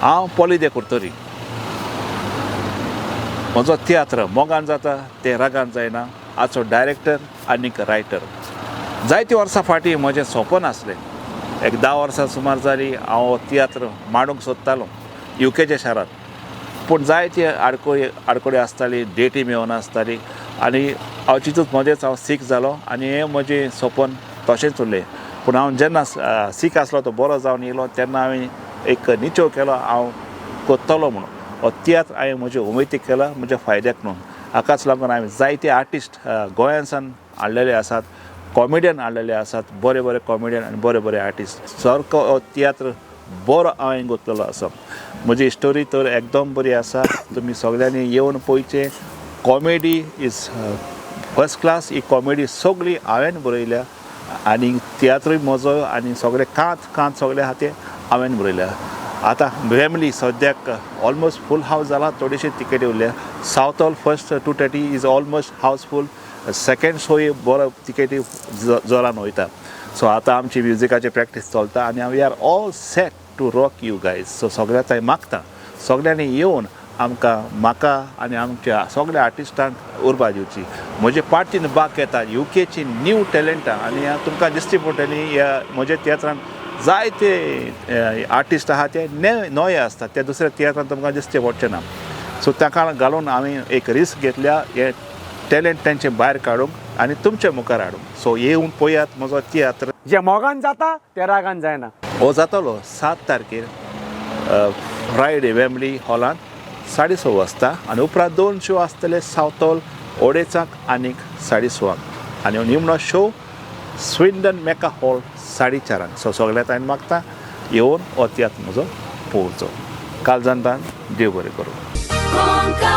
हांव पोली दे कुर्तोरी. म्हजो तियात्र मोगान जाता तें रागान जायना हाचो डायरेक्टर आनीक रायटर. जायतीं वर्सां फाटीं म्हजें सपन आसलें, एक 10 वर्सां सुमार जालीं हांव हो तियात्र मांडूंक सोदतालो युकेच्या शारांत. पूण जायती आडखळी आसताली, डेटी मेळनासताली आनी हांव चिंतूच मदेंच हांव सीक जालो आनी हें म्हजें सपन तशेंच उरलें. पूण हांव जेन्ना सीक आसलो तो बरो जावन येयलो तेन्ना हांवें एक निचेव केलो हांव करतलो म्हणून. हो तियात्र हांवें म्हजे उमेदीक केला, म्हज्या फायद्याक न्हू. हाकाच लागून हांवें जायते आर्टिस्ट गोंयांसान हाडलेले आसात, कॉमेडियन हाडलेले आसात, बरे बरे कॉमेडियन आनी बरे बरे आर्टिस्ट. सारको हो तियात्र बरो हांवें गुंतलेलो आसा. म्हजी स्टोरी तर एकदम बरी आसा, तुमी सगळ्यांनी येवन पळोवचें. Comedy is first class. He comedy सगळी हांवें बरयल्या आनी तियात्रूय म्हजो आनी सगळे कांत कांत सगळे आहा ते हांवें बरयल्या. आतां फॅमिली सद्याक ऑलमोस्ट फूल हावज जाला, थोडेशे तिकेटी उरल्या. South hall first 2:30 is almost housefull, second शोय बरो तिकेटी जोरान वयता. सो आतां आमची म्युजिकाची प्रॅक्टीस चलता आनी we are all set to rock you guys. So सगळ्या थंय मागता सगळ्यांनी येवन आमकां, म्हाका आनी आमच्या सगळ्या आर्टिस्टांक उर्बा दिवची. म्हजे पार्टीन बाक येता युकेची न्यू टॅलंटां आनी तुमकां दिसची पडटली. ह्या म्हज्या तियात्रान जायते आर्टिस्ट आहा ते नवे आसतात, ते दुसऱ्या तियात्रान तुमकां दिसचे पडचे ना. सो ताका घालून हांवें एक रिस्क घेतल्या हे टॅलंट तेंचे भायर काडूंक आनी तुमचे मुखार हाडूंक. सो येवन पळयात म्हजो तियात्र. जे मोगान जाता ते रागान जायना. हो जातलो 7 तारखेर फ्रायडे वेम्बली हॉलांत 6:30 वाजता आनी उपरांत 2 शो आसतले सावथ हॉल ओडेचाक आनीक 6:30 आनी निमणो शो स्विंडन मेका हॉल 4:30. सो सगळ्या तांणी मागता येवन हो तियात्र म्हजो पळोवचो. काल जनतान देव बरें करूं.